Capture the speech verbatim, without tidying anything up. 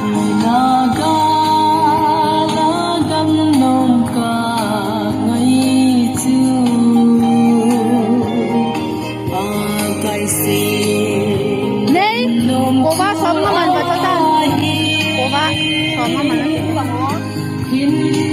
Naga la dam nom ka ngai chu, a kai si. Nei, kuva sawm nga man va ta ta. Kuva sawm nga man a ti.